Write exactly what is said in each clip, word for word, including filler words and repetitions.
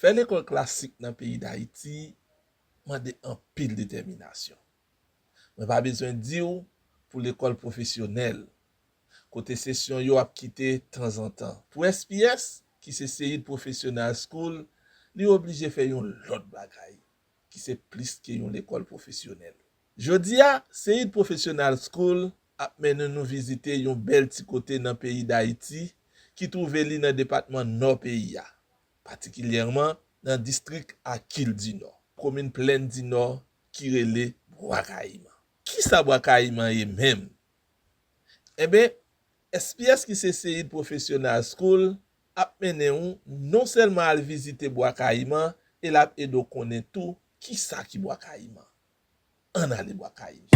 Fè lekòl klasik nan peyi Dayiti mande anpil detèminasyon. Mwen pa bezwen di w pou lekòl pwofesyonèl, kote sesyon yo ap kite tanzantan. Pou S P S, ki se Seid Professional School, li oblije fè yon lòt bagay, ki se plis ke yon lekòl pwofesyonèl. Jodi a, Seid Professional School ap mennen nou vizite yon bèl ti kote nan peyi Dayiti ki twouve li nan depatman Nò peyi a, patikilyèman nan distrik Akil di Nò, komin Plèn di Nò ki rele Bwa Kayiman. Kisa Bwa Kayiman ye menm? Enben, S P S ki se Seid Professional School ap mennen w non sèlman al vizite Bwa Kayiman, e l ap ede w konnen tou kisa ki Bwa Kayiman. Ann ale Bwa Kayiman.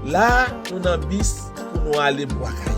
La, nou nan bis pou nou ale Bwa Kayiman.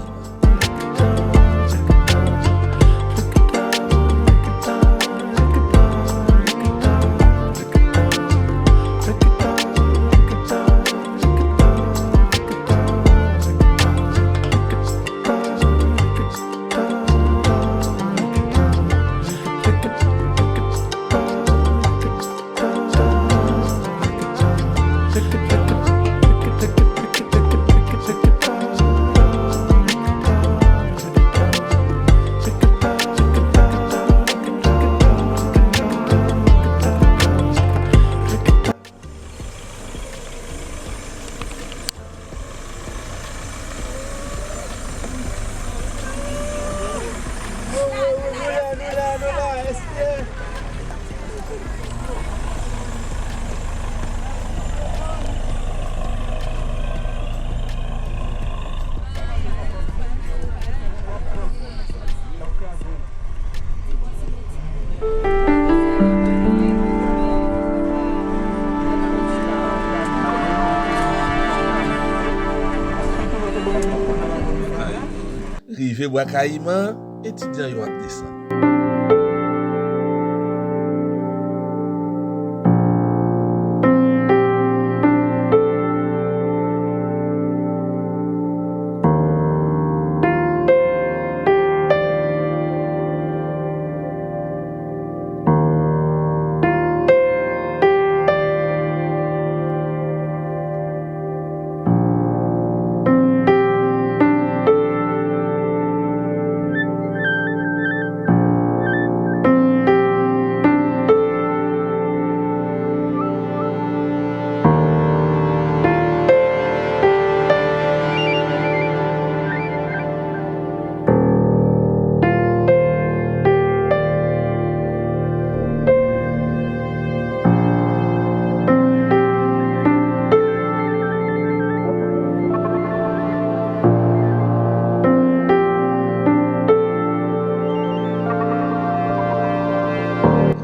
Rive Bwa Kayiman, etidyan yo ap desann.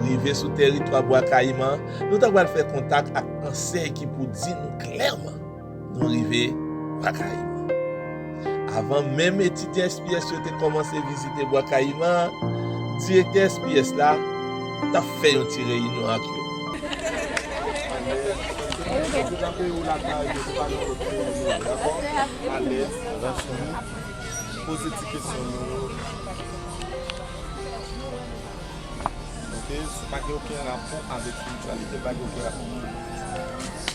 Rive sou tèritwa Bwa Kayiman, nou ta pral fè kontak ak ansèy ki pou di nou klèman nou rive Bwa Kayiman. Avan menm etidyan S P S yo te kòmanse vizite Bwa Kayiman an, direktè S P S la t ap fè yon ti reyinyon ak yo. Alèz, poze ti kesyon nou yo. Ok, sa pa gen okenn rapò avèk espirityalite, pa gen okenn rapò.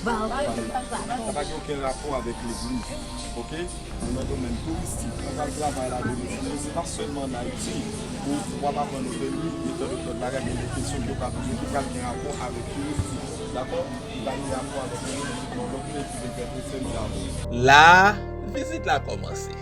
Sa pa gen okenn rapò avèk legliz. Ok? Nou nan domèn touristik, nou pral travay ladan legliz. Se pa sèlman ann Ayiti, ou, w ap aprann ouvèlye, e tann lòt bagay, gen de kesyon ki yo ka poze ki pral gen rapò avèk touristik. Dakò? Li pa gen rapò avèk legliz, non, lòt peyi ki vin fè tourism la. La, vizit la kòmanse.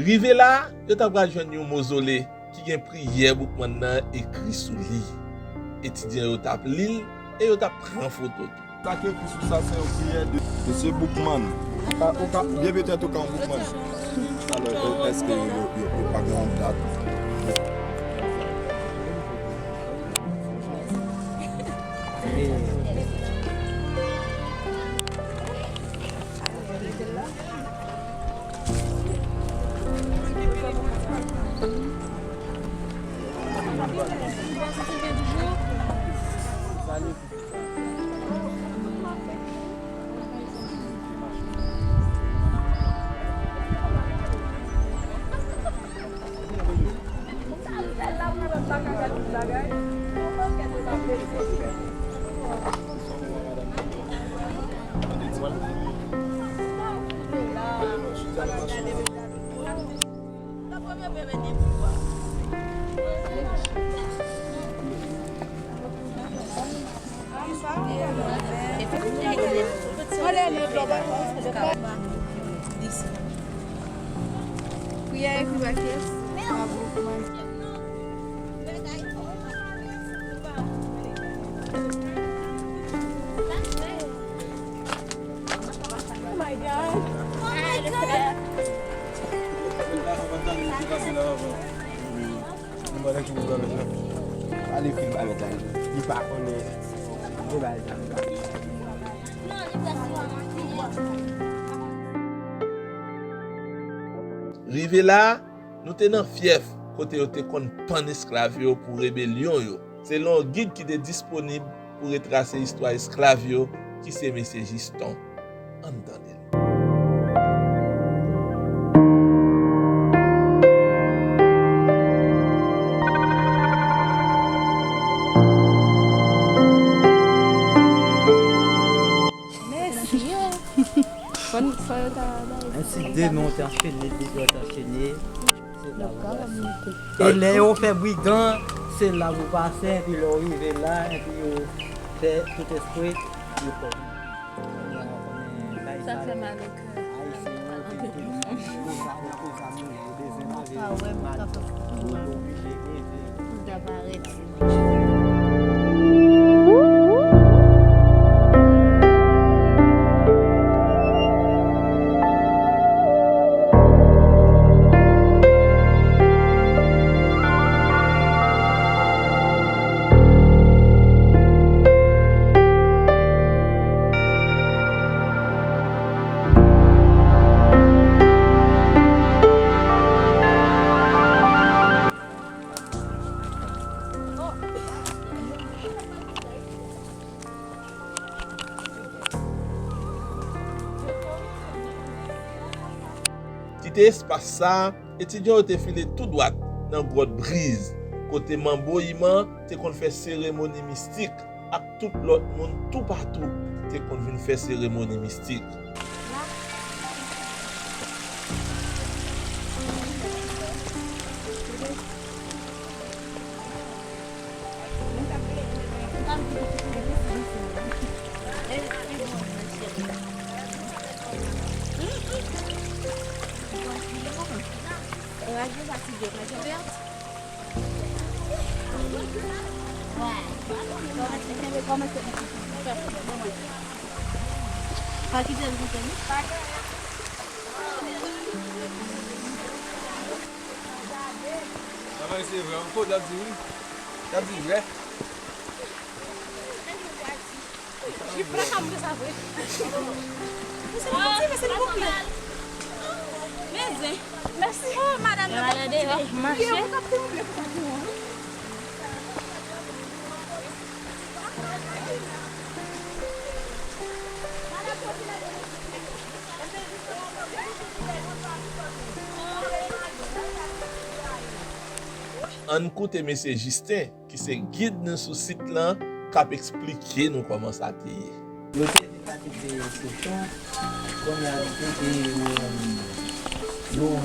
Rive la, yo ta pral jwenn yon mozole ki gen priyè Boukmann nan ekri sou li. Etidyan yo t ap li l e yo t ap pran foto tou. Sa ki ekri sou sa, se yon priyè de Mesye Boukmann. Ou ka, ou ka, byen petèt ou ka yon Boukmann. Alò, èske yo, yo, yo pa gen yon dat? Priyè ekri pa pyès. Oh my God. Oh my God. Ale fil ba mèt la. Li pa konnen. Li pa. Rive la, nou te nan fyèf kote yo te konn pann esklav yo pou rebelyon yo. Se yon gid ki te disponib pou retrase istwa esklav yo, ki se mesye Jiston. Ann tande l. Mèsi. Fò n, fò yo ta bay. Ensi de nou te anchene, de dwa te anchene. E lè yo fè brigan, se la pou pase, epi lè w rive la, epi yo fè tout espre, yo fè. Sa fè mal o kè. Ou pa wè m kapab pou ta parèt. Kite espas sa a, etidyan yo te file tou dwat nan gwòt Briz, kote Manbo Iman te konn fè seremoni mistik ak tout lòt moun toupatou ki te konn vin fè seremoni mistik. Sa va, se vrè, yon fo, l ap di wi. L ap di vrè. Jip la ka moutre sa vre. Mwen se li pou ti, mwen se li pou pye. Men zen. Mèsi. Oh, madanm nan pa fouti. Mache. Pye mwen k ap tremble pou konprann. Ann koute mesye Jisten, ki se gid nou sou sit lan, k ap eksplike nou kòman sa te ye. Yo te vin pakete kochon, kounye a li te gen yon, yon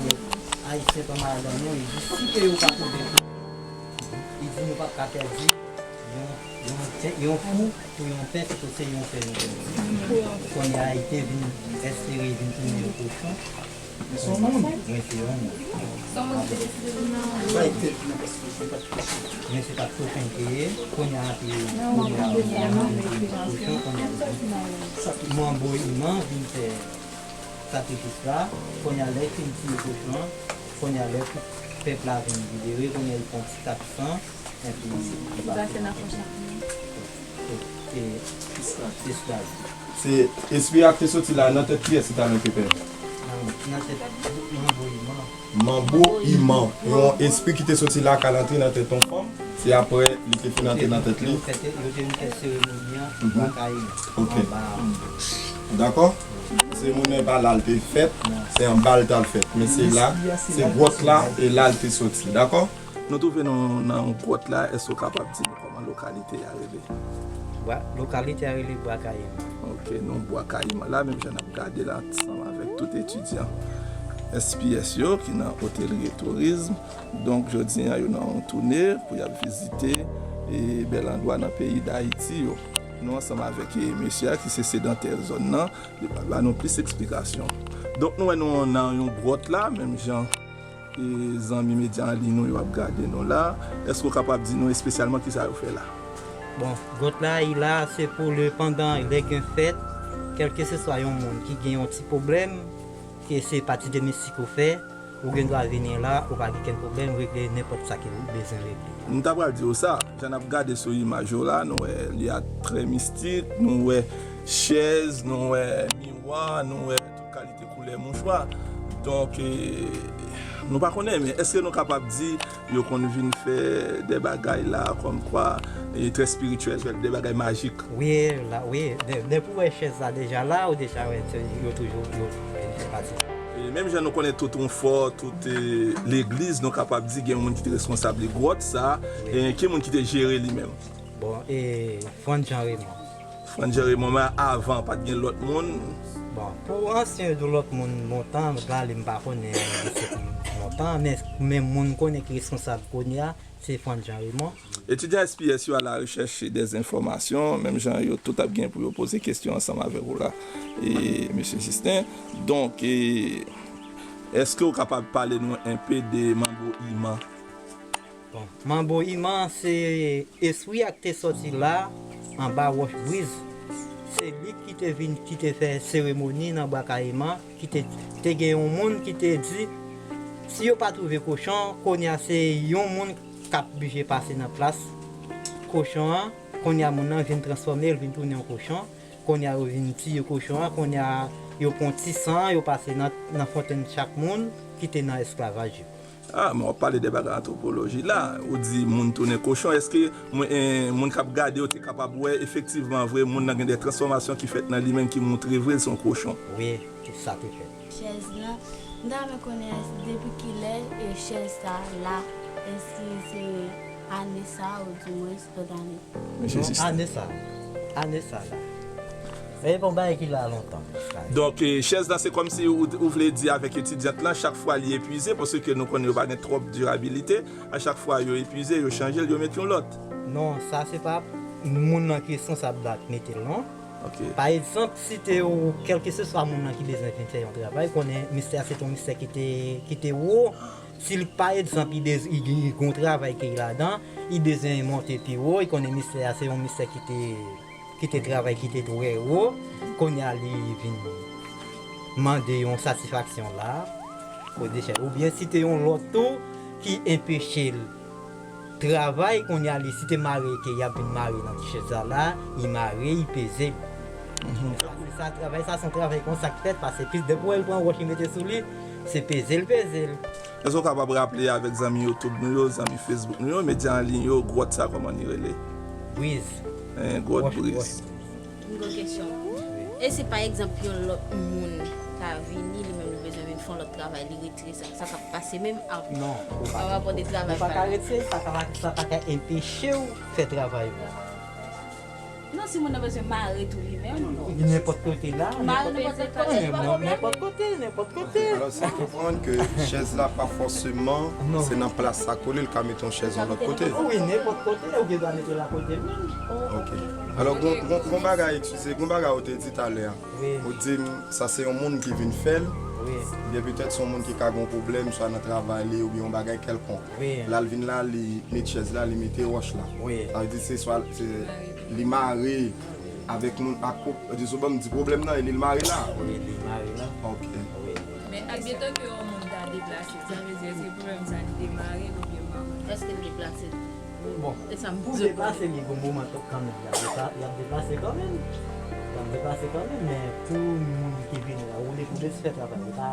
Ayisyen pran madanm nou, li di si ke yo pa twouve kochon, li di nou p ap ka pèdi yon, yon, yon fou pou yon pen, se pou se yon pen nou pèdi. Kounye a li te vin espere vin tounen yon kochon. Men se yon moun. Mwen se yon moun. Bay tèt nan paske se pa t kochon. Men se pa t kochon ke ye. Kounye a, kounye a, kounye a, manbo iman vin fè sakrifis la. Kounye a, lè l fin tiye kochon an, kounye a, lè tout pèp la vin libere, kounye a, l pran ti kap san, epi li pase nan kochon. E, e, esklav. Se espri a ki te soti la, nan tèt kiyès li t al rekipere? Nan, nan tèt manbo iman. Manbo iman. Yon espri ki te soti la k al antre nan tèt yon fanm. Se apre li te fin antre nan tèt li. Yo te vin fè, yo te vin fè seremoni an bwa Kayiman. Ok. Anba. Dakò? Seremoni an pa la l te fèt, se anba l t al fèt. Men se la, se gwòt la, e la l te soti. Dakò? Nou twouve nou nan yon gwòt la, èske w kapab di nou kòman lokalite a rele? Bwa, lokalite a rele Bwa Kayiman. Ok, nou Bwa Kayiman la, menm jan n ap gade la ansanm avèk tout etidyan S P S yo ki nan otelri e tourizm. Donk, jodi a, yo nan yon toune pou y ap vizite e bèl andwa nan peyi Dayiti yo. Nou ansanm avèk e mesye a ki se sedantè zòn nan, li pral ba nou plis eksplikasyon. Donk, nou wè nou nan yon gwòt la, menm jan e zanmi medya an liy nou yo ap gade nou la. Èske w kapab di nou espesyalman kisa yo fè la? Bon, gwòt la, li la, se pou le pandan lè gen fèt, kèlkeseswa yon moun ki gen yon ti pwoblèm, ke se pati de mistik ou fè, ou gen dwa vini la, ou pa gen kenn pwoblèm, regle nenpòt sa ke ou bezwen regle. M ta pral di w sa, jan n ap gade sou imaj yo la, nou wè li a trè mistik, nou wè chèz, nou wè miwa, nou wè tout kalite koulè mouchwa. Donk, e, nou pa konnen, men èske nou kapab di yo konn vin fè de bagay la, kòmkwa, e, trè espirityèl, de bagay majik? Wi, la, wi. De, depi w wè chèz la deja la, ou deja wè, se, yo toujou, yo, yo pati. E menm jan nou konnen tout Wonfò, tout, e, legliz, nou kapab di gen yon moun ki te reskonsab de gwòt sa, wi. E ki moun ki te jere li menm? Bon, e, Frantz Jean Raymond. Frantz Jean Raymond, men avan, pa t gen lòt moun? Bon, pou ansyen de lòt moun lontan, la, li m pa konnen, li se lontan, men, men moun konnen ki reskonsab kounye a, se Frantz Jean Raymond. Etidyan S P S yo à la recherche des informations, menm jan yo tout ap gen pou yo poze kesyon ansanm avèk ou la, e, mesye Justin. Donk, e, èske w kapab pale nou enpe de Manbo Iman? Bon, Manbo Iman se espri a ki te sòti la anba wòch Briz. Se li ki te vin, ki te fè seremoni nan Bwa Kayiman, ki te, te gen yon moun ki te di, si yo pa twouve kochon, kounye a se yon moun k ap blije pase nan plas kochon an. Kounye a moun nan vin transfòme, l vin tounen yon kochon. Kounye a yo vin tiye kochon an, kounye a yo pran ti san an, yo pase nan, nan fontèn chak moun ki te nan esklavaj yo. Ah, men w ap pale de bagay antwopoloji la. Ou di moun tounen kochon. Èske moun, eh, moun k ap gade yo te kapab wè efektivman vre moun nan gen de transfòmasyon ki fèt nan li menm ki moutre vre l se yon kochon? Wi, se sa te fèt. Chèz la, m ta renmen konnen èske depi kilè e chèz sa la, èske se ane sa oudimwens lòt ane? Mesye Sista. Ane sa. Ane sa la. E bon bagay ki la lontan. Donk, eh, chèz la, se kòmsi ou, ou vle di avèk etidyant lan, chak fwa li epuize, paske nou konnen yo pa gen twòp dirabilite, a chak fwa yo epuize, yo chanje l, yo met yon lòt. Non, sa se pa moun nan ki responsab la k mete l, non. Ok. Pa egzanp, si te ou, kèlkeseswa moun nan ki bezwen vin fè yon travay, konnen mistè a se te yon mistè ki te, ki te wo. Si l, pa egzanp, li bez-, li gen, li gen yon travay ke li ladan, li bezwen monte pi wo, li konnen mistè a se yon mistè ki te, ki te travay, ki te twè wo, kounye a li vin mande yon satisfaksyon la, kote chèz. Oubyen si te yon lòt tou ki enpeche l travay, kounye a li, si te mare ke y ap vin mare nan ti chèz la la, li mare, li peze l. Mhm. Sa, se sa, travay sa, se yon travay konsa k fèt, paske plis depi w wè l pran wòch, li mete sou li, se peze l peze l. Èske w kapab raple avèk zanmi YouTube nou yo, zanmi Facebook nou yo, medya an liy yo, gwòt sa kòman li rele? Briz. Hein, gwòt Briz. M gen yon kesyon. Wi. E si pa egzanp yon lòt moun ta vini, li menm li bezwen vin fè yon lòt travay, li retire sa, sa k ap pase menm ap, non, ou pa, pa rapò de travay pa ka retire, sa ka, sa pa ka enpeche w fè travay ou. Non, si moun nan bezwen mare tou li menm. Nenpòt kote la, mare nenpòt kote, nenpòt kote, nenpòt kote. Alò, si m konprann ke chèz la pa fòseman se nan plas sa kole, l ka mete yon chèz yon lòt kote. Wi, nenpòt kote, ou gen dwa mete l akote l menm. Ok. Alò, gon, gon, gon bagay, eskize, gon bagay ou te di talè a. Wi. Ou di m, sa se yon moun ki vin fè l, Wi. Ebyen, petèt se yon moun ki ka gen yon pwoblèm, swa nan travay li, oubyen yon bagay kèlkonk. Wi. Lè l vin la, li met chèz la, li mete wòch la. Wi. Sa vle di se swa se, li mare avèk moun ak, di sou ban m di pwoblèm nan, e li l mare la. Wi, li mare la. Ok. Wi. Men admetan ke yon moun ta deplase, sa vle di èske pwoblèm sa li te mare oubyen pa mare? Èske l deplase? Bon, e sa m pou deplase, li gon moman kanmenm, y ap depa-, y ap deplase kanmenm. Y ap deplase kanmenm, men pou moun ki vini la, ou li pou fè travay, ou pa,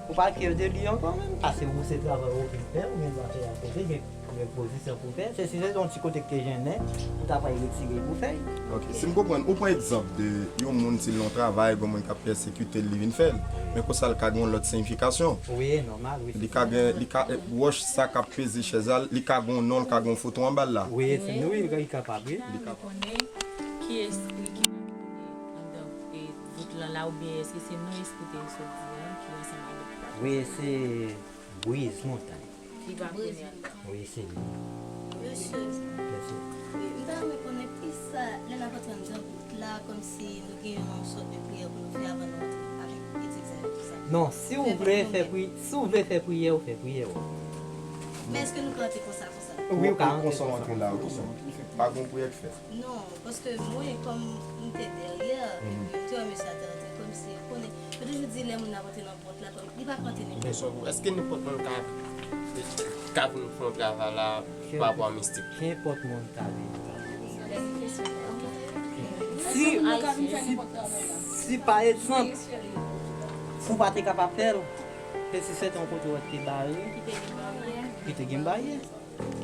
ou pa kè de li ankò menm, paske ou se travay ou vin fè, ou gen dwa fè akote, gen, gen pozisyon pou fè. Se si se yon ti kote ki te jennen, ou ta pral retire pou fè. Ok, si m konprann, ou pran egzanp de yon moun, si l nan yon travay, gon moun k ap pèsekite l, li vin fè l. Men konsa, l ka gen yon lòt siyifikasyon. Wi, nòmal, wi. Li ka gen, li ka, wòch sa k ap peze chèz la, li ka gen yon non, li ka gen yon foto anba l la. Wi, se nou, wi, li kapab, wi. Li kapab. Konnen ki espri ki anndan, e, vout lan la, oubyen èske se non espri ke yo sot di an ki ansanm avèk li? Wi, se Briz Montay. Ki va konnen anndan. Wi, se li. Mesye. Mesye. Wi, m ta renmen konnen plis sa, lè n ap antre anndan vout la, kòmsi nou gen yon sòt de priyè pou nou fè avan nou antre avèk etid sa yo, tout sa. Non, si w vle fè pri-, si w vle fè priyè, ou fè priyè w. Men èske nou ka antre konsa, konsa? Wi, ou ka antre konsa. Konsa w antre la, wi. Pa gen priyè k fèt. Non, paske mwen, kòm m te dèyè, epi m te wè mesye a te rantre, kòmsi, ou konnen, yo toujou di lè moun ap antre nan pòt la, kòm, li pa ka antre nenpòt. Bonswa, èske nenpòt moun ka, ka vin fè yon travay la pa rapò a mistik? Kenpòt moun ka vin. Si, si, si pa egzanp, si w pa te kapab fè l, se si se te yon kote w te bare, ki te gen baryè.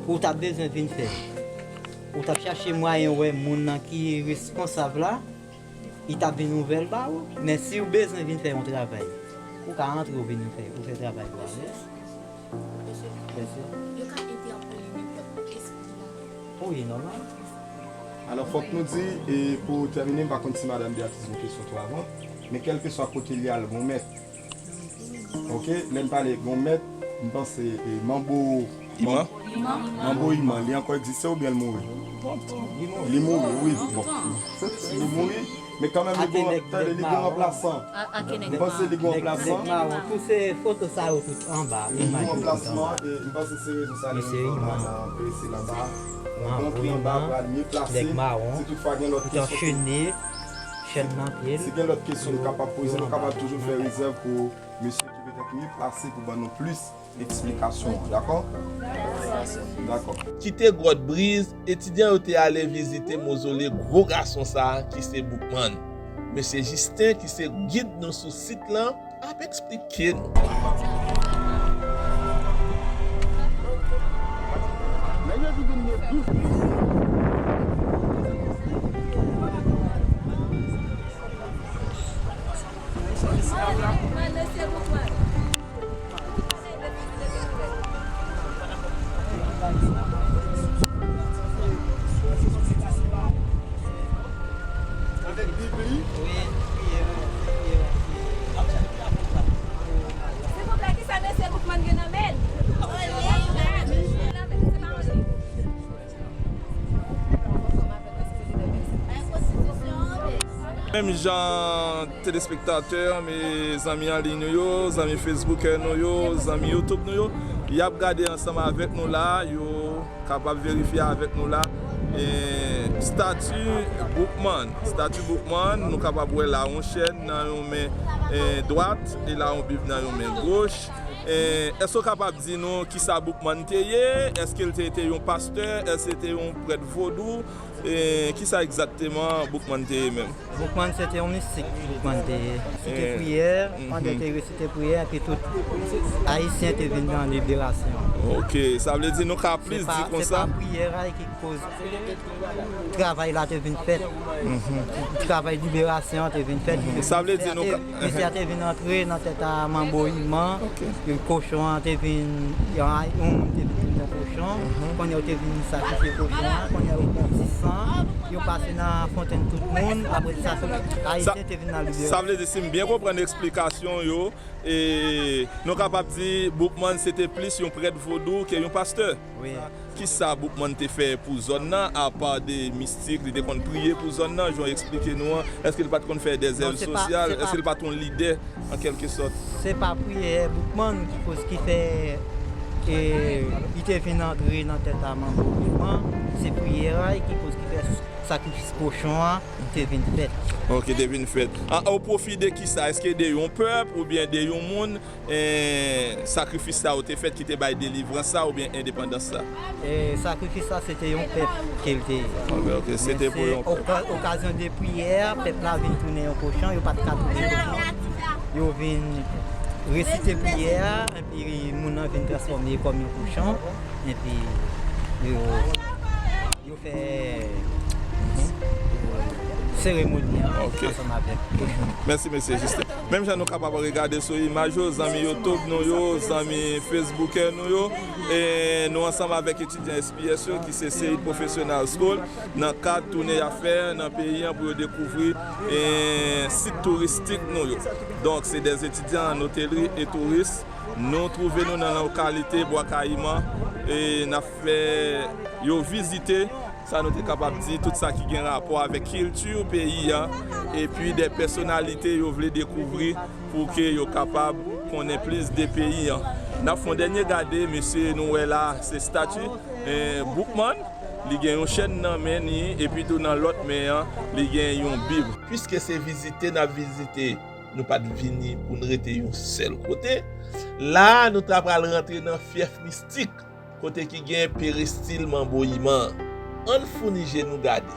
Ou t ap bezwen vin fè. Ou t ap chache mwayen wè moun nan ki responsab la, li t ap vin ouvè l ba ou. Men si w bezwen vin fè yon travay, ou ka antre, ou vin fè, ou fè travay ou a. Mèsi. Mèsi. Yo ka entèpele nenpòt espri nan. Wi, nòmal. Alò, fòk nou di, e pou tèmine, m pa konn si Madanm Beatrice gen kesyon tou avan, men kèlkeswa kote li al, gon mèt. Ok, lè n pale gon mèt, m panse, e, Manbo, Iman? Manbo Iman, li ankò egziste oubyen l mouri? Li mouri, wi. Bon. Li mouri, men kanmenm li gon, tande, li gon ranplasan. M panse li gon ranplasan. Nèg mawon, tout se foto sa yo tout anba, imaj yo tout anba. Li gon ranplasan, e m panse se rezon sa li anba, e se anba. Yon bon priyè anba pral mye plase. Si toutfwa gen lòt kesyon, chèn nan pye l. Si gen lòt kesyon nou kapab poze, nou kapab toujou fè rezèv pou mesye ki petèt mye plase pou ban nou plis eksplikasyon an, dakò? Dakò. Kite Gwòt Briz, etidyan yo te ale vizite mozole gwo gason sa a ki se Boukman. Mesye Jisten, ki se gid nou sou sit lan, ap eksplike nou. Avèk Bib li. Wi, priyè, priyè, priyè. Silvouplè, kisa mesye Boukman gen nan men l? Menm jan telespektatè, men zanmi an liy nou yo, zanmi Facebook nou yo, zanmi YouTube nou yo, y ap gade ansanm avèk nou la, yo kapab verifye avèk nou la, e, stati Boukman. Stati Boukman, nou kapab wè la yon chèn nan yon men, e, dwat, e la yon Bib nan yon men goch. E, èske w kapab di nou kisa Boukman te ye? Èske l te, te yon pastè? Èske l te yon prèt vodou? E, kisa egzakteman Boukman te ye menm? Boukman se te yon mistik, Boukman te ye. Li te priyè, pandan te resite priyè, epi tout Ayisyen te vin nan liberasyon. Ok, sa vle di nou ka plis di konsa. Se pa priyè a ki koz travay la te vin fèt. Travay liberasyon an te vin fèt. Sa vle di nou ka. Mesye a te vin antre nan tèt a Manbo Iman. Kochon an te vin, yon, yon moun te vin tounen kochon. Kounye a yo te vin sakrifye kochon an. Kounye a yo pran ti san. Yo pase nan Fontenn Tout Moun, apre sa, tout Ayisyen te vin nan Libere. Sa vle di, si m byen konprann eksplikasyon yo, e, nou kapab di Boukman se te plis yon prèt vodou ke yon pastè. Wi. Kisa Boukman te fè pou zòn nan, apa de mistik, li te konn priye pou zòn nan, jan w eksplike nou an? Èske li pa t konn fè dè zèv sosyal? Èske li pa t yon lidè, an kèlke sòt? Se pa priyè Boukman ki koz ki fè, e, li te vin antre nan tèt a Manbo Boukman. Se priyè a ki koz ki fè sakrifis kochon an te vin fèt. Ok, te vin fèt. An, o pwofi de kisa? Èske de yon pèp oubyen de yon moun, e, sakrifis sa yo te fèt ki te bay delivrans sa oubyen endepandans sa? E, sakrifis sa se te yon pèp ke l te ye. Ok, ok, se te pou yon pèp. Oka-, okazyon de priyè, pèp la vin tounen yon kochon, yo pa t ka tounen kochon. Yo vin resite priyè a, epi moun nan vin transfòme kòm yon kochon, epi yo, yo fè seremoni an ansanm avèk kochon. Mèsi, mesye Jisten. Menm jan nou kapab regade sou imaj yo, zanmi YouTube nou yo, zanmi Facebookè nou yo, e nou ansanm avèk etidyan S P S yo ki se Seid Professional School nan kad tounen y ap fè nan peyi an pou yo dekouvri, e, sit touristik nou yo. Donk, se dè etidyan an otelri e touris. Nou twouve nou nan lokalite Bwa Kayiman e n ap fè yo vizite sa nou te kapab di, tout sa ki gen rapò avèk kilti peyi an, epi de pèsonalite yo vle dekouvri pou ke yo kapab konnen plis de peyi an. N ap fè yon dènye gade, mesye nou wè la, se stati, e, Boukman. Li gen yon chèn nan men ni, epi tou nan lòt men an, li gen yon bib. Piske se vizite n ap vizite, nou pa t vini pou n rete yon sèl kote. La a, nou ta pral rantre nan fyèf mistik, kote ki gen perestil Manbo Iman. Ann founi je nou gade.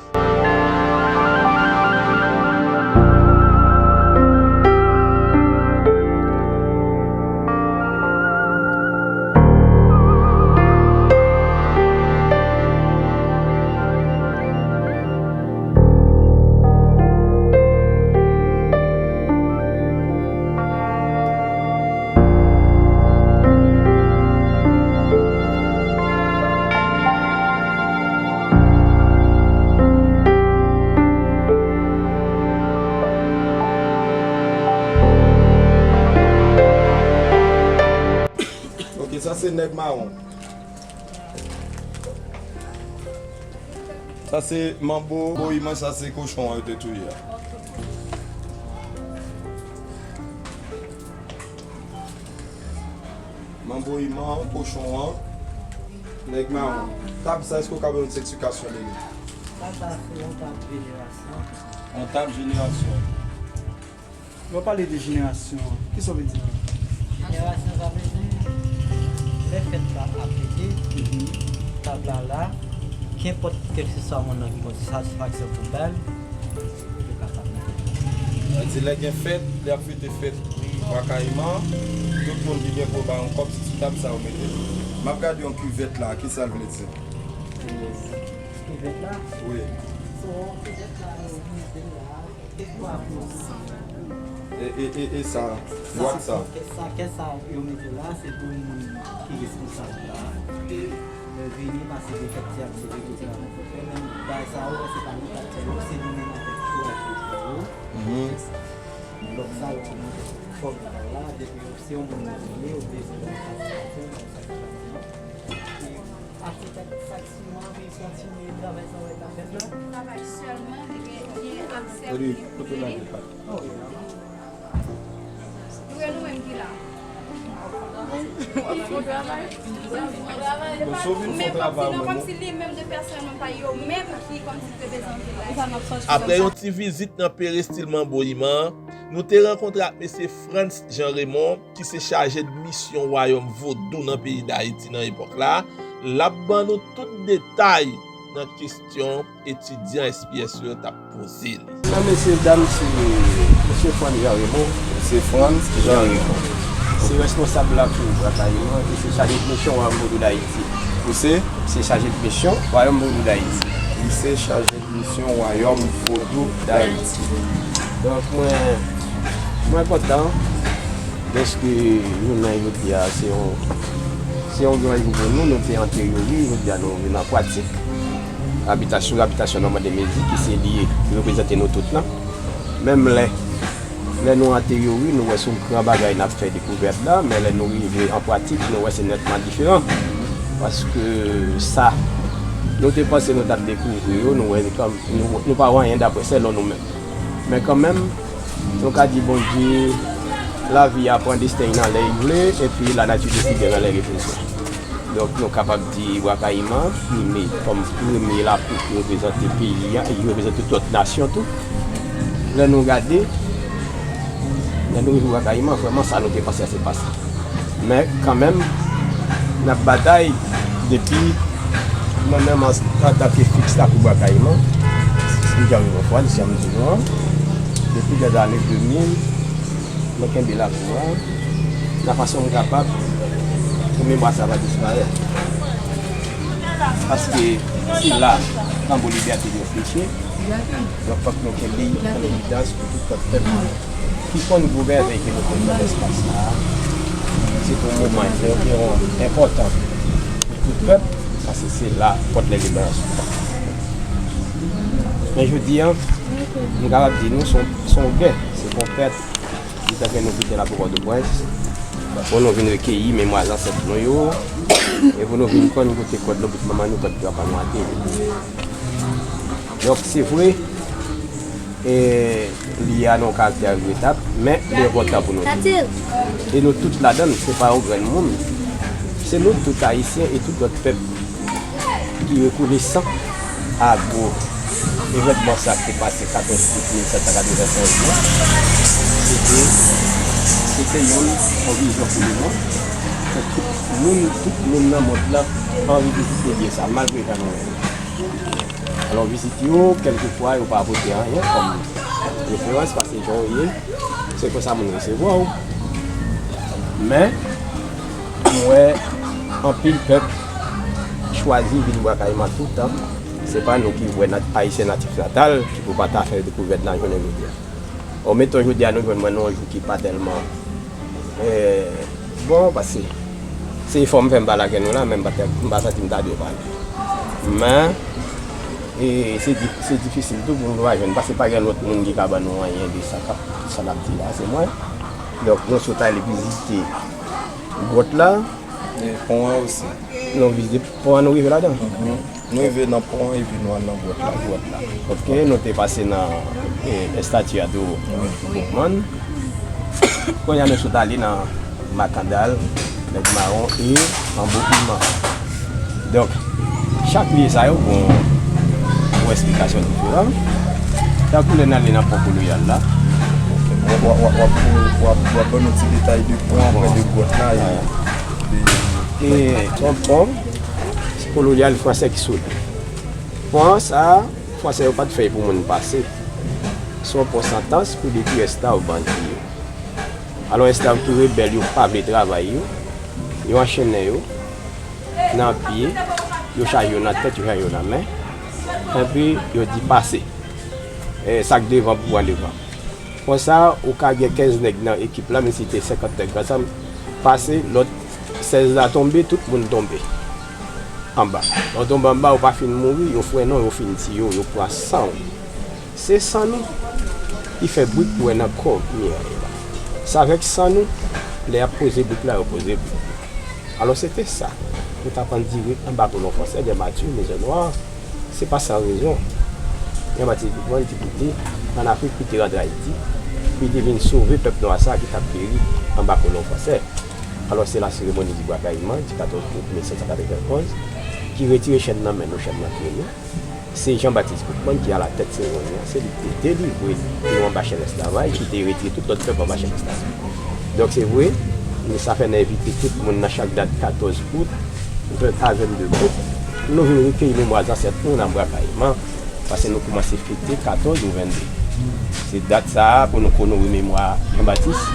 Ok, sa se nèg mawon. Sa se manbo, manbo iman, sa se kochon an yo te touye a. Manbo iman, kochon an, nèg mawon. Tab sa, èske w ka ban yon ti eksplikasyon de li? Tab sa se yon tab jenerasyon. Yon tab jenerasyon. Lè w pale de jenerasyon, kisa w vle di? Jenerasyon, sa vle di, lè fèt la ap fete, tab la la, kenpòt kèlkeswa moun nan ki gon ti satisfaksyon pou l ba l, yo kapab mete. Sa vle di, lè gen fèt, lè y ap fete fèt Bwa Kayiman, tout moun ki gen pou bay yon kòb, se sou tab sa yo mete l. M ap gade yon kivèt la, kisa l vle di? Kivèt la? Wi. So, kivèt la, yo mete l la. E, e, e, e sa, bwat sa. Sa, sa, kès sa, kès sa yo mete la, se pou moun ki responsab la. Lè vini, pase de fèt ti aktivite ki la nan fè, men bagay sa yo, se pa nou k ap fè yo, se nou menm avèk kouraj yo fè yo. Lòt sa yo ki monte kòb la, depi yo, se yon moun yo ye, yo bezwen yon fasilite, yon fasilite. Achitèk Saksiman ki kontinye travay sa w wè k ap fèt la. Travay sèlman, li gen, gen aksè pou li priye. Nou e nou menm ki la. Men kòmsi non, kòmsi li menm de pèsonèlman pa yo menm ki kòmsi te bezwen antre la. Apre yon ti vizit nan perestil Manbo Iman, nou te rankontre ak mesye Frantz Jean Raymond, ki se chaje de misyon Wayòm Vodou nan peyi Dayiti nan epòk la, l ap ban nou tout detay nan kesyon etidyan S P S yo t ap poze li. Sa, mesye dam, se mesye Frantz Jean Raymond. Mesye Frantz Jean Raymond. Se responsab la pou Bwa Kayiman, e se chaje de misyon Wayòm Vodou Dayiti. Ou se? Se chaje de misyon Wayòm Vodou Dayiti. Li se chaje de misyon Wayòm Vodou Dayiti. Donk, mwen, mwen kontan dèske jounen jodi a, se yon, se yon gran jou pou nou, nou te an teyori, jodi a nou vin an pratik. Abitasyon, abitasyon Normand Desmézy ki se li ki reprezante nou tout lan. Menm lè, lè nou an teyori, nou wè se yon gran bagay n ap fè dekouvèt la, men lè nou rive an pratik, nou wè se nètman diferan. Paske sa nou te panse nou t ap dekouvri yo, nou wè li kòm, nou, nou pa wè anyen dapre sèlon nou menm. Men kanmenm, nou ka di Bondye, lavi a pran desten nan lè li vle, epi lanati deside nan lè li bezwen. Donk, nou kapab di Bwa Kayiman prime kòm premye lapli ki reprezante peyi a, e ki reprezante tout lòt nasyon tou. Lè nou gade, lè nou rive Bwa Kayiman, vrèman, sa nou te panse a, se pa sa. Men, kanmenm, n ap batay depi mwen menm an, antanke fiks la pou Bwa Kayiman, m te rive fwa, si m di nou an, depi dèzane de mil, mwen kenbe lakou a, nan fason m kapab, pou memwa sa pa disparèt. Paske se la, tanbou libète yo fleche, donk fòk nou kenbe l an evidans pou tout lòt pèp ki konn gwo mèvèy ke nou konn nan espas sa a. Se te yon moman, se yon, yon enpòtan pou tout pèp, paske se la pòt lendepandans yo. Men jodi a, m kapab di nou, se yon, se yon pèt, se yon pèt, antanke nou kite la pou Pòtoprens, pou nou vin rekeyi memwa zansèt nou yo, e pou nou vin konn kote kòd nou bout manman nou, kòd papa nou ateri. Donk, se vre, e li a nan yon karaktè regrettab, men li enpòtan pou nou tou. E nou tout ladan l, se pa yon grenn moun. Se nou tout Ayisyen e tout lòt pèp ki rekonesan a gwo evènman sa k te pase katòz out mil sèt san katrevenkenz lan. Se te, se te yon, yon vizyon pou lemonn. Fè tout moun, tout moun nan mond lan anvi vizite lye sa, malgre jan nou wè l. Alò, vizit yo, kèlkefwa, yo pa pote anyen kòm referans, paske jan w ye, se konsa moun resevwa w. Men, m wè anpil pèp chwazi vin Bwa Kayiman toutan. Se pa nou ki vre nat-, Ayisyen natif natal ki pou pa ta fè dekouvèt nan jounen jodi a. O, meton jodi a nou jwenn mwen nan yon jou ki pa tèlman, eh, bon, paske se efò m fè m pa lage nou la, men m pa t, m pa santi m ta dwe pale. Men, e, se di-, se difisil tou pou nou pa jwenn, paske pa gen lòt moun ki ka ban nou anyen de sa k ap, sa n ap di la, se mwen. Donk, nou sot ale vizite gwòt la. E pon an osi. Nou vizite pon an, nou rive ladan. Mhm. Nou rive nan pon an epi nou al nan gwòt la. Gwòt la. Ok, nou te pase nan, e, estati a tou, Boukman. Kounye a nou sot ale nan Makandal, Nèg Mawon e Lanbo Iman. Donk, chak lye sa yo gon, gon esplikasyon diferan. Tankou lè n ale nan pon Kolonyal la. W ap, w ap, w ap, w ap, w ap, w ap ban nou ti detay de pon an, aprè de gwòt la, e de... E se yon pon kolonyal fransè ki sot. Pon an sa a, fransè yo pa t fè l pou moun pase. Se yon pon santans pou detwi esklav bandi yo. Alò, esklav tou rebèl yo pa vle travay yo, yo anchennen yo nan pye, yo chaje yo nan tèt, yo chaje yo nan men, epi yo di pase. E, sa k devan pou pran devan. Konsa, ou ka gen kenz nèg nan ekip la, menm si te senkant nèg ansanm, pase, lòt sèz la tonbe, tout moun tonbe anba. Lè w tonbe anba, ou pa fin mouri, yo frennen w, yo fin tiye w, yo pran san w. Se san nou ki fè brik pou wè nan kò miray la. Se avèk san nou, lè y ap poze brik la, yo poze brik. Alò, se te sa. Nou t ap andire anba kolon fransè, dè Mati, Mezon Nwa. Se pa san rezon. Jan Batis Boukman te kite ann Afrik, pou te rantre Ayiti, pou te vin sove pèp nwa sa a ki t ap peri anba kolon fransè. Alò, se la seremoni di Bwa Kayiman, di katòz out mil sèt san katrevenkenz, ki retire chèn nan men nou, chèn nan pye nou. Se Jan Batis Boukman ki alatèt seremoni an, se li ki te delivre nou anba chèn esklavaj, ki te retire tout lòt pèp anba chèn esklavaj. Donk, se vre, nou sa fè n envite tout moun nan chak dat katòz out, vennde a vennde out, pou nou vin rekeyi memwa zansèt nou nan Bwa Kayiman, paske nou kòmanse fete katòz ou vennde. Se dat sa a pou nou onore memwa Jan Batis,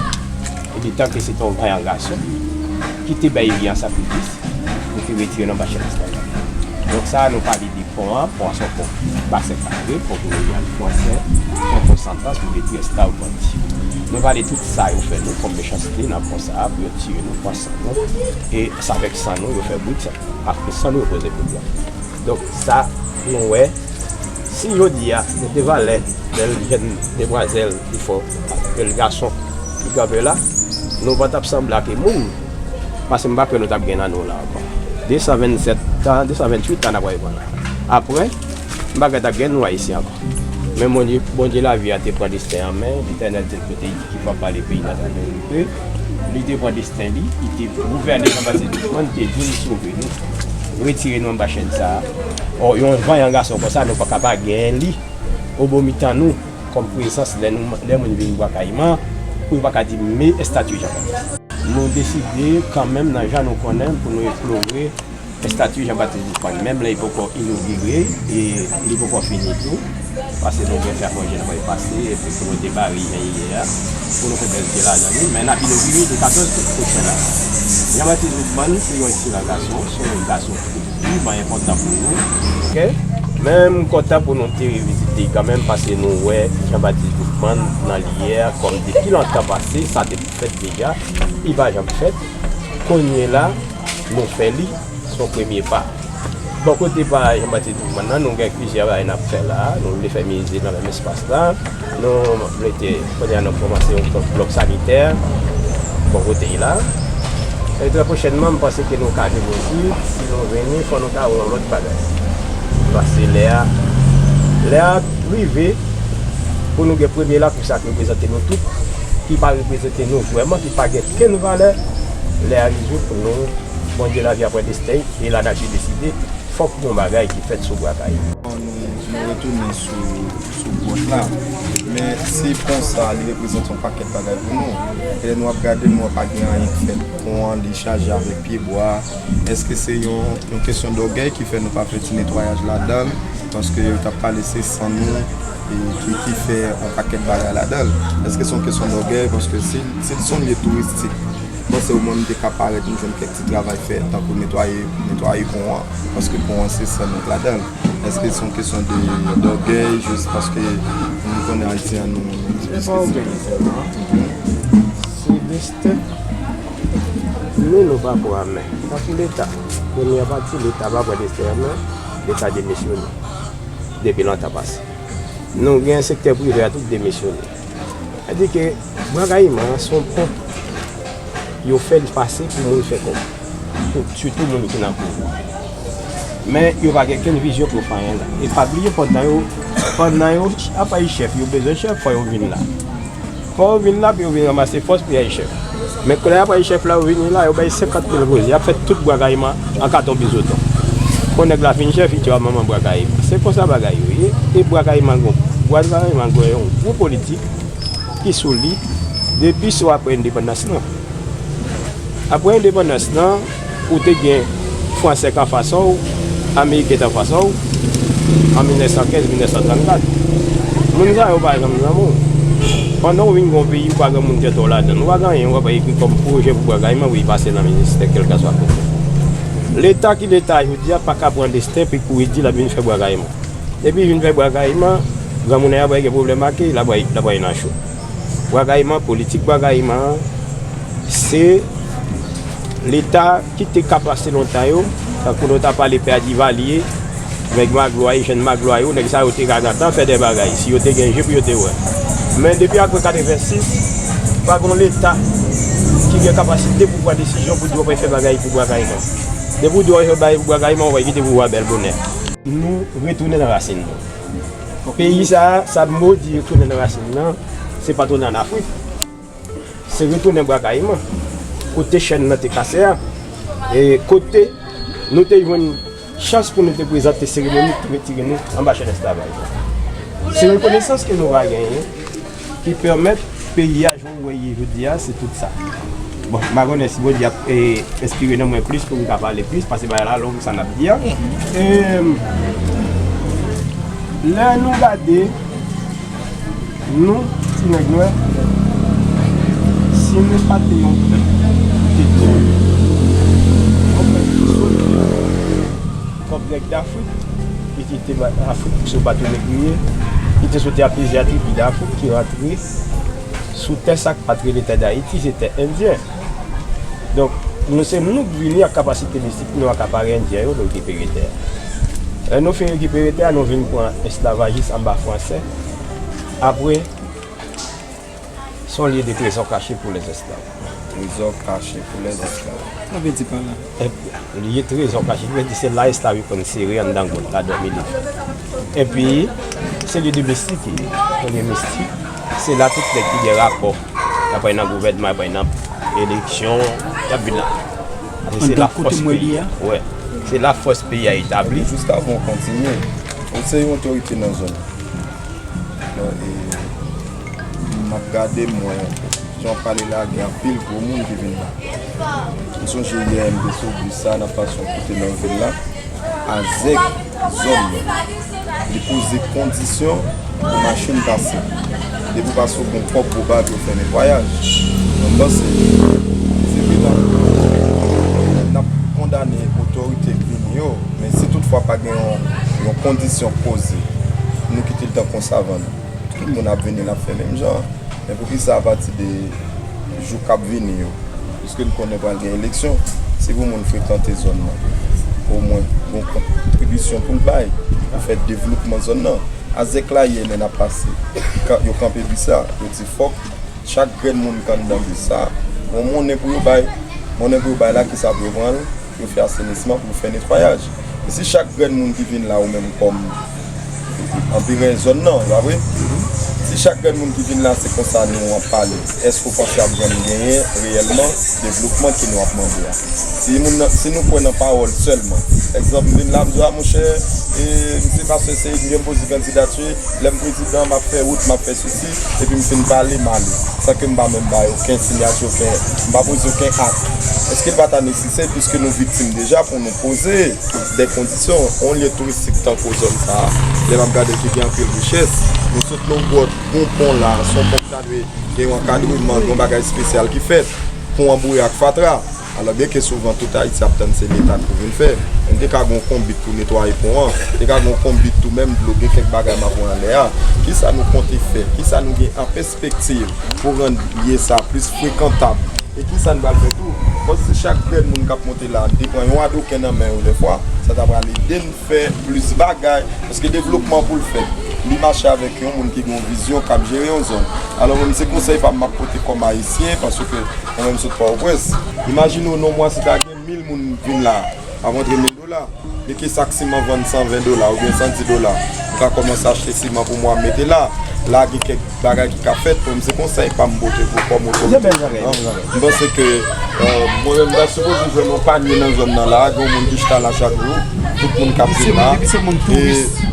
epi tanke se te yon vayan gason ki te bay vi an sakrifis, pou te retire nou anba chèn esklavaj. Donk sa a, nou pale de pon an, pon an se yon pon basen kare, pon kolonyal fransè, se yon pon santans pou detwi esklav bandi. Nou pale tout sa yo fè nou kòm mechanste nan pon sa a, pou yo tiye nou, pran san nou, e se avèk san nou yo fè brik sa. Paske san nou yo poze brik la. Donk, sa, nou wè, si jodi a, nou te valè bèl jèn demwazèl ki fò, bèl gason ki kanpe la, nou pa t ap sanble ak moun, paske m pa kwè nou t ap gen nan nou la ankò. De san vennsèt tan, de san venntuit tan n ap pran la. Apre, m pa kwè t ap gen nou Ayisyen ankò. Men Bondye, Bondye lavi a te pran desten an men, Letènèl te kote ki pral pale peyi n atravè nou ke li te pran desten li, li te gouvène Jean Baptiste Dupont, li te di l sove nou, retire nou anba chèn sa a. Ò, yon vanyan gason konsa, nou pa ka pa gen li obò mitan nou kòm prezans lè nou, lè moun vin Bwa Kayiman, pou yo pa ka di men estati Jean Baptiste. Nou deside kanmenm nan jan nou konnen pou nou eksplore estati Jean Baptiste Dupont, menm lè li poko inogire e li poko fini tou, paske nou gen fè pwojè n ap pase, epi pou nou debare jan li ye a, pou nou fè bèl pye ladan li, men n ap inogire le katòz out pwochen la. Jean Baptiste Dupont se yon eksilan gason, se yon gason ki vrèman enpòtan pou nou. Ok? Men m kontan pou nou te revizite kanmenm, paske nou wè Jean Baptiste Dupont nan li ye a, kòm depi lontan pase, sa te fèt deja, li pa janm fèt. Kounye la, nou fè li, se yon premye pa. Bò kote pa Jean Baptiste Dupont nan, nou gen plizyè bagay n ap fè la. Nou vle fè mize nan menm espas la. Nou mete, kounye a nou kòmanse yon blòk sanitè bò kote la. E trè pwochènman, m panse ke nou ka vini isi. Si nou vini, fò nou ta wè yon lòt bagay. Paske lè a, lè a rive pou nou gen premye lakou sa k reprezante nou tout, ki pa reprezante nou vrèman, ki pa gen kenn valè. Lè a rive pou nou, Bondye lavi a pran desten, e lanati deside, fòk yon bagay ki fèt sou Bwa Kayiman. Nou, nou retounen sou, sou pwòch la. Men se pon sa, li reprezante yon pakèt bagay pou nou. E lè nou ap gade, nou wè pa gen anyen k fèt. Pon an, li chaje avèk pyebwa. Èske se yon, yon kesyon dògèy ki fè nou pa fè ti netwayaj ladan l? Paske yo t ap pale se san nou e ki, ki fè yon pakèt bagay ladan l. Èske se yon kesyon dògèy? Paske si, si l se yon lye touristik, panse omwen m te ka parèt m jwenn kèk ti travay fè, tankou netwaye, netwaye pon an, paske pon an se san nou k ladan l. Èske se yon kesyon de, dògèy, jis paske nou konnen Ayisyen an, nou, nou Se pa dògèy sèlman. Se desten. Nou, nou pa pran men. Tankou Leta. Premyè pati, Leta pa pran desten an men. Leta demisyone. Depi lontan pase. Nou gen sektè prive a tout demisyone. Sa di ke Bwa Kayiman an se yon pon. Yo fè l pase pou moun fè kòb. Pou, sitou moun ki nan pouvwa. Men yo pa gen kenn vizyon pou fè anyen la. E pa bliye pandan yo, pandan yo ap bay chèf, yo bezwen chèf, fò yo vin la. Fò yo vin la pou yo vin ranmase fòs pou y al chèf. Men lè y ap al chèf la, yo vini la, yo bay senkant mil goud, y ap fè tout Bwa Kayiman an katon bizoton. Kon nèg la fin chèf, li tchwa manman Bwa Kayiman. Se konsa bagay yo ye. E Bwa Kayiman gon, Bwa Kayiman gon yon gwo politik ki sou li depi sou apre endepandans lan. Apre endepandans lan, ou te gen Fransè k anfas a w, Ameriken t anfas a w, an mil nèf san kenz, mil nèf san trannkat. Moun sa yo pa janm nan men w. Pandan w vin gen yon peyi, ou pa gen moun tèt w ladan l. Ou pa gen anyen, ou pa ekri kòm pwojè pou Bwa Kayiman pou li pase nan ministè kèlkanswa kote. Leta ki Leta jodi a pa ka pran desten pou kouri di l ap vin fè Bwa Kayiman. Depi vin fè Bwa Kayiman, granmoun nan y ap wè gen pwoblèm ak li, l ap wè, l ap wè nan cho. Bwa Kayiman, politik Bwa Kayiman an, se Leta ki te ka pase lontan yo, tankou nou ta pale pè a Divalye, nèg Magloire, jèn Magloire yo, nèg sa yo te ka gentan fè de bagay, si yo te gen je pou yo te wè. Men depi apre katrevensis, pa gen yon Leta ki gen kapasite pou pran desizyon pou di w ap fè bagay pou Bwa Kayiman. Depi w di w ap fè bagay pou Bwa Kayiman, w ap kite pouvwa a bèl bonè. Nou retounen nan rasin nou. Peyi sa a, sa mo di retounen nan rasin nan, se pa tounen ann Afrik. Se retounen Bwa Kayiman, kote chèn nan te kase a, e kote nou te jwenn chans pou nou te prezante seremoni ki retire nou anba chèn esklavaj la. Se rekonesans ke nou va genyen ki pèmèt peyi a jan w wè l ye jodi a, se tout sa. Bon, m pa konnen si Bondye ap, e, enspire nan mwen plis pou m ka pale plis, paske bagay la long, sa n ap di a. E, lè nou gade, nou, ti nèg nwè, si nou pa te yon pèp ki te di, yon pèp ki solid, kòm nèg Dafrik, ki kite Afrik sou bato negriye, ki te soti a plizyè tribi Dafrik, ki rantre sou tè sa k pa t rele tè Dayiti, se tè endyen. Donk, nou se nou k vini ak kapasite mistik nou akapare endyen yo, nou rekipere tè a. Lè nou fin rekipere tè a, nou vin pran esklavajis anba fransè. Apre, se yon lye de trezò kache pou lèzesklav. Trezò kache pou lèzesklav. Sa vle di pa la. Lye trezò kache, ki vle di se la esklav yo konn sere anndan gwòt la, dòmi devan. Epi, se lye de mistik, yon lye mistik. Se la tout nèg ki gen rapò, y ap nan gouvènman, y ap nan eleksyon, y ap vin la. Se la fòs peyi a. Wè. Se la fòs peyi a etabli. Jiskavan w kontinye, ou se yon otorite nan zòn nan. Bon, e, m ap gade, m wè, jan w pale la, gen anpil gwo moun ki vin la. M sonje yè, m te sou bis sa, n ap pase yon kote nan vil la. Azèk zòn nan, li poze kondisyon pou machin pase. Depi w pase, w gen kòb pou bay pou yo fè netwayaj. Mwen panse, se vre n ap, n ap kondane otorite k vini yo, men si toutfwa pa gen yon, yon kondisyon k poze, nou kite l tan konsa vann. Tout moun ap vini, l ap fè menm jan. Men poukisa apati de jou k ap vini yo, piske n konnen pral gen eleksyon, si pou moun frekante zòn nan, omwen gon kontribisyon pou l bay, pou fè devlopman zòn nan. Azèk la yè lè n ap pase, yo kanpe bis la, yo di fòk chak grenn moun k anndan bis sa, gon monnen pou yo bay. Monnen pou yo bay la, kisa pou yo pran l? Pou yo fè asenisman, pou yo fè netwayaj. E si chak grenn moun ki vin la, ou menm kòm anpiren zòn nan, pa vre? Si chak grenn moun ki vin la, se konsa nou ap pale, èske w panse ap janm genyen reyèlman devlopman ke nou ap mande a? Si moun nan, si nou kwè nan pawòl sèlman, egzanp, m vin la, m di, a, monchè, e, m se pastè Seyid, m gen poze kandidati, lè m prezidan, m ap fè wout, m ap fè sesi, epi m fin pale, m ale, san ke m pa menm bay okenn siyati, okenn, m pa poze okenn ak. Èske l pa ta nesesè, piske nou viktim deja, pou nou poze de kondisyon? Yon lye touristik tankou zòn sa a, lè m ap gade ki gen anpil richès, nou sot nan yon gwòt, gon pon la, se yon pon ki ta dwe gen yon ankadreman, gen yon bagay espesyal ki fèt pou anboure ak fatra. Alò, byenke souvan tout Ayiti ap tann se Leta ki pou vin fè, men te ka gen yon konbit pou netwaye pon an, te ka gen yon konbit tou menm dlo, gen kèk bagay m ap wè anlè a. Kisa nou konte fè? Kisa nou gen an pèspektiv pou rann lye sa a plis frekantab? E kisa n pral fè tou? Bon, si chak grenn moun k ap monte la te pran yon adoken nan men yo dèfwa, sa ta pral ede n fè plis bagay, paske devlopman pou l fèt, li mache avèk yon moun ki gen yon vizyon, k ap jere yon zòn. Alò, mwen, se konsèy pa m m ap pote kòm Ayisyen, paske mwen menm sot Pòtoprens. Imajine w, nan yon mwa, si ta gen mil moun vin la, ap rantre mil dola, men ke sak siman vann san ven dola oubyen san dis dola, ou ka kòmanse achte siman pou mwa, mete la. La, gen kèk bagay ki ka fèt, bon, se konsèy pa m pote pou kòm otorite. Se bèl bagay, bèl bagay. M panse ke, euh, mwen menm, m ta sipoze jwenn yon panye nan zòn nan la, gen yon moun ki chita la chak jou, tout moun k ap vin la, e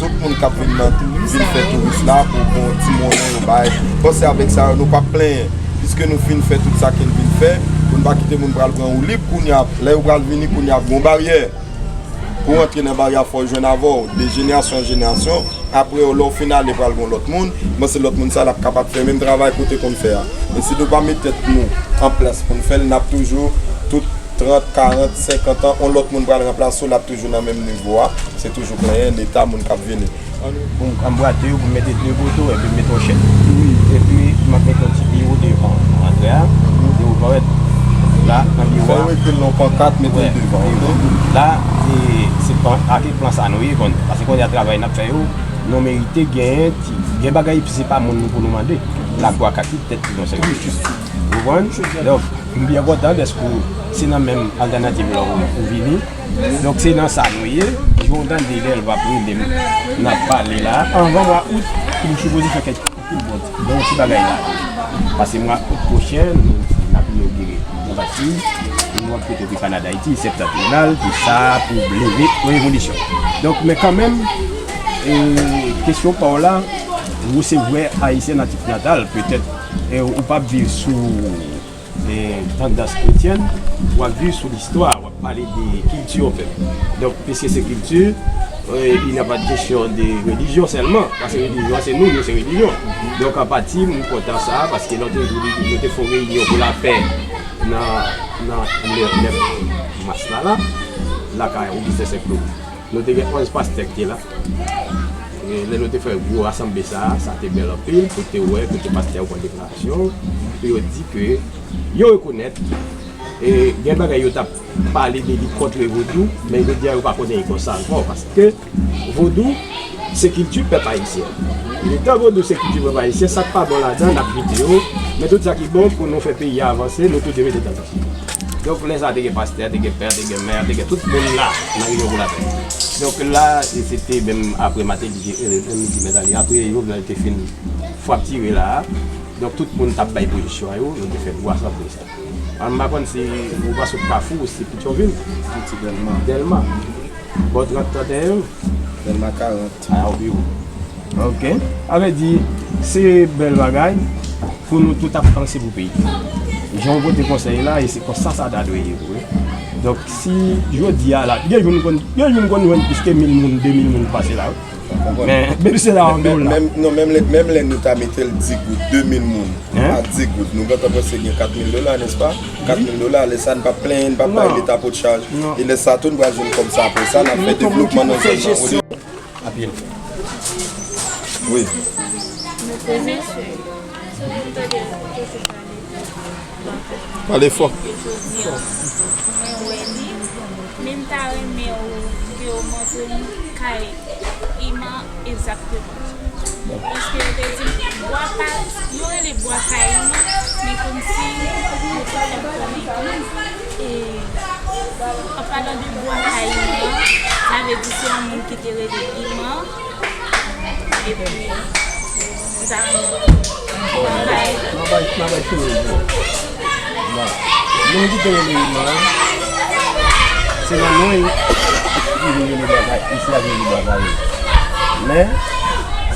tout moun k ap vin nan, vin fè touris la pou bon ti monnen yo bay. M panse avèk sa, nou p ap plenyen, piske nou fin fè tout sa ke n vin fè, pou n pa kite moun pral pran woulib kounye a, lè yo pral vini kounye a, ap gen yon baryè. Pou w antre nan baryè a, fò w jwenn avè w, de jenerasyon an jenerasyon. Apre w, lè w fin ale, pral gen yon lòt moun. Bon, se lòt moun sa l ap kapab fè menm travay ke w te konn fè a. E si nou pa met tèt nou an plas pou n fè l, n ap toujou, tout trant, karant, senkant an, yon lòt moun pral ranplase w, l ap toujou nan menm nivo a. Se toujou plenyen, Leta, moun k ap vini. Pou m anbrate yo, pou m mete de poto, epi m mete yon chèn. Epi m ap mete yon ti biwo devan antre a. Biwo parèt la, nan biwo a. Fè w ekri l nan pankat, mete l devan, ok? La, e, se pa, ak plan sa nou ye, konn, paske kounye a travay n ap fè yo, nou merite genyen ti, gen bagay, epi se pa moun nou pou nou mande. Lakou a ka kite tèt li nan sèvis. Ou konprann? Donk, m byen kontan dèske se nan menm altènativ la ou, ou vini. Donk, se nan sa nou ye. Jan w tande lè l va rele m, n ap pale la. Anvan mwa out, nou sipoze fè kèk, kèk bon, bon ti bagay la. Pase mwa out pwochen, nou, n ap inogire yon bati, yon lòt kote pi Kanada Ayiti, Septantrional, pou sa, pou leve yon revolisyon. Donk, men kanmenm, e, kesyon pa w la, ou se vrè Ayisyen natif natal, petèt, e, ou p ap viv sou e, tandans kretyèn, w ap viv sou listwa, w ap pale de kilti, anfèt. Donk, piske se kilti, e, il n'y a pas de question de religion seulement, paske relijyon se nou, nou se relijyon. Donk, apati, m kontan sa, paske lòt jou, nou te fè yon reyinyon pou lapè nan, nan le nèf mas la, la, lakay Augustin Saint-Claude. Nou te gen onz pastè ki te la. E lè nou te fè gwo rasanble sa a, sa te bèl anpil, pou te wè, kote pastè yo pran deklarasyon, pou yo di ke yo rekonèt, e gen bagay yo t ap pale de li kont le vodou, men jodi a yo pa konnen li konsa ankò, paske ou Vodou, se kilti pèp ayisyen. Letan vodou se kilti pèp ayisyen, sa k pa bon ladan, n ap kite yo. Men tout sa ki bon pou nou fè peyi a avanse, nou tou dwe mete tèt ansanm. Donk, lè sa a, te gen pastè, te gen pè, te gen mè, te gen tout moun la nan Reyinyon pou Lapè. Donk, la, e, se te menm apre Matelly, e, menm di Mèt Ali, apre Jovenel te fin fwaptire la a, donk, tout moun t ap bay pozisyon yo, yo te fè gwo asanble sa. An, m pa konn si ou pa sot Kafou, ou se Petyonvil. Piti Dèlma. Dèlma. Bò trant, trant et un. Dèlma karant. A, ou pi wo. Ok. Sa vle di, se bèl bagay pou nou tout ap panse pou peyi. Jan w pote konsèy la, e se konsa sa ta dwe ye vre. Donk, si jodi a la, gen jou nou konn, gen jou nou konn jwenn plis ke mil moun, de mil moun pase la, wi. Men, menm se la, an dola. Menm, non, menm lè, menm lè nou ta mete l di goud, de mil moun, a di goud, nou gentan prèske gen kat mil dola, nèspa? Kat mil dola, lè sa a, n p ap plenyen, n p ap bay Leta potchaj. E lè sa a tou, n pral jwenn kòb sa apre sa, n ap fè devlopman nan zòn nan. Wi. Pale fò. Jodi a, mwen wè li, men m ta renmen ou, ke w montre m kay Iman egzakteman. Paske yo te di m, bwa pa, yo rele bwa kayiman, men kòmsi yo te fè m konnen tou, e, an palan de bwa kayiman, sa vle di se yon moun ki te rele Iman, epi, m ta renmen Mwen bay, mwen bay, mwen bay fini l pou ou. Bon. Moun ki te rele Iman, se nan non li ki vin rele bagay, isi a vin rele bagay. Men,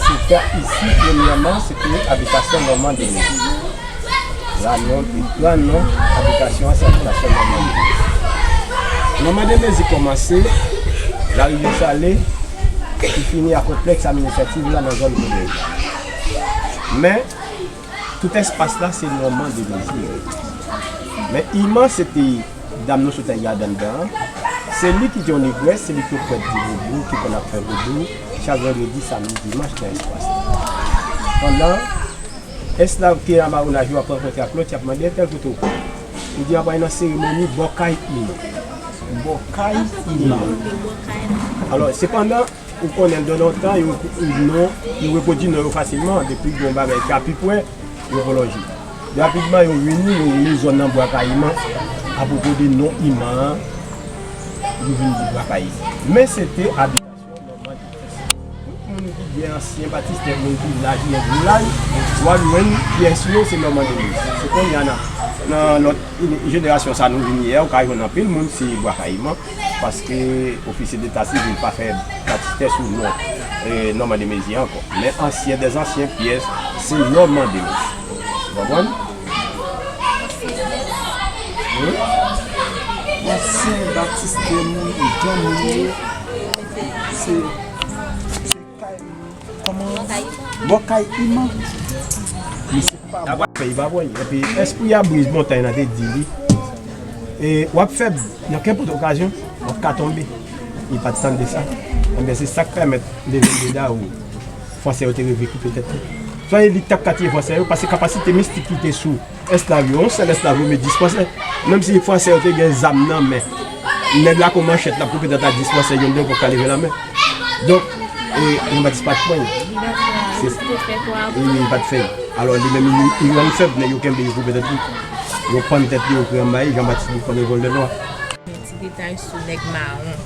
se te isi, premyèman, se te abitasyon Nòman Demezi. La non, pran non abitasyon an, se abitasyon Nòman Demezi. Nòman Demezi kòmanse, Larivyè Sale, ki fini a konplèks administratif la nan zòn Koudèy. Men, tout espas la, se Nòman Demezi. Men Iman, se te dam nou sot al gade anndan an. Se li ki te yon negrès, se li ki te prèt di vodou, ki konn ap fè vodou, chak vandredi, samdi, dimanch nan espas la. Pandan esklav ki nan mawonaj yo ap rankontre ak lòt, y ap mande entèl kote w pral. Li di, "M ap pral nan seremoni bòkay Iman." Bòkay Iman. Alò, sepandan, ou konnen de lontan, yo, non, yo repwodui non yo fasilman, depi gen yon bagay ki pi pre, yo pwolonje. Rapidman, yo vini, yo rele zòn nan Bwa Kayiman, apwopo de non Iman an, yo vin di Bwa Kayiman. Men se te abitasyon Nòman Demezi. Tout moun ki gen ansyen batistè, moun ki laj, gen gwo laj, w ap jwenn pyès yo, se Nòman Demezi. Se kounye a nan, nan lòt jenerasyon sa nou vin ye a, ou ka jwenn anpil moun, se Bwa Kayiman. Paske ofisye deta sivil pa fè batistè sou non, e, Nòman Demezi ankò. Men ansyen dèzansyen pyès, se Nòman Demezi. Ou konprann? Wi. Ansyen batistè moun, granmoun yo, se, se kay, kòman? Bòkay Iman. Misye Fèy pa bwè. Epi espri a briz montay lan te di li, e, w ap fèb nan kenpòt okazyon, w ap ka tonbe. Li pa t tande sa. Enben, se sa k pèmèt le vennde dawou, fransè yo te revekipe tèt li. Swa e li k t ap ka tiye fransè yo, paske kapasite mistik ki te sou esklav yo, yon sèl esklav yo met dis fransè. Menm si fransè yo te gen zam nan men, nèg la kon manchèt, l ap koupe tèt a dis fransè, youn de yo poko ka leve lanmen. Donk, e, Jan Batis pa t pran l. Se, e, li pa t fè l. Alò, li menm, li, li rann fèb, nèg yo kenbe, yo koupe tèt li. Yo pann tèt li, yo koupe anba li, Jan Batis li pran revòlvè nwa. Yon ti detay sou nèg mawon.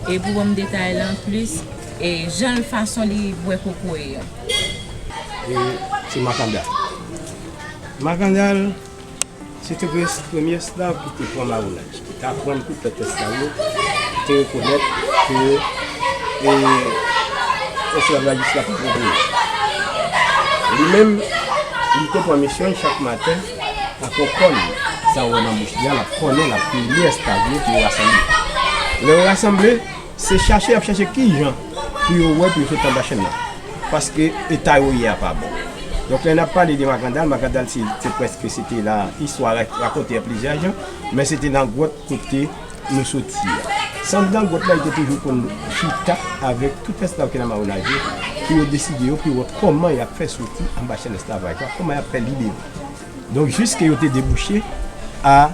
E pou ban m detay lan plis, e jan l fason li bwè kokoye an. E se Makandal. Makandal, se te pre-, premye esklav ki te pran mawonaj, ki te aprann tout lòt esklav yo, ki te rekonèt ke, e, esklav la jis la pa konprann. Li menm, li te pran misyon l chak maten, ak yon kòn, sa w wè nan bouch li a, l ap konnen, l ap rele esklav yo pou yo rasanble. Lè yo rasanble, se chache y ap chache kijan pou yo wè pou yo sot anba chenn nan. Paske eta yo ye a pa bon. Donk, lè n ap pale de Makandal, Makandal se, se prèske se te la, istwa ra-, rakonte an plizyè jan, men se te nan gwòt kote nou soti a. Se anndan gwòt la, li te toujou konn chita avèk tout esklav ki nan mawonaj yo, pou yo deside yo, pou yo wè kòman y ap fè soti anba chenn esklavaj la, kòman y ap fè libere. Donk, jiske yo te debouche a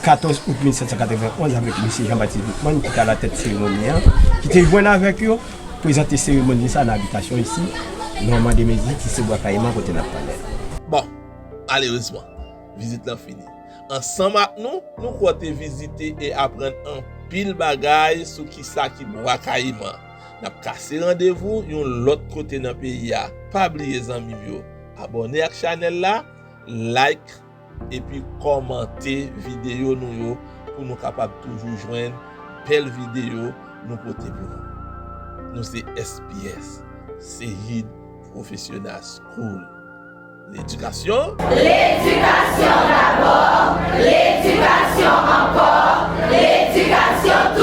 katòz out mil sèt san katrevenn onz avèk mesye Jan Batis Boukman, ki te alatèt seremoni an, ki te jwenn avèk yo, Prezante seremoni sa nan abitasyon isi, nan Mande Mezi ki se Bwa Kayiman kote n ap pale. Bon, malerezman, vizit lan fini. Ansanm ak nou, nou kwè w te vizite e aprann anpil bagay sou kisa ki Bwa Kayiman. N ap kase randevou yon lòt kote nan peyi a. Pa bliye zanmi m yo, abòne ak chanèl la, like, epi kòmante videyo nou yo pou nou kapab toujou jwenn bèl videyo nou pote pou nou. Nou se S P S, Seyid Professional School. Ledikasyon. Ledikasyon dabò, ledikasyon ankò, ledikasyon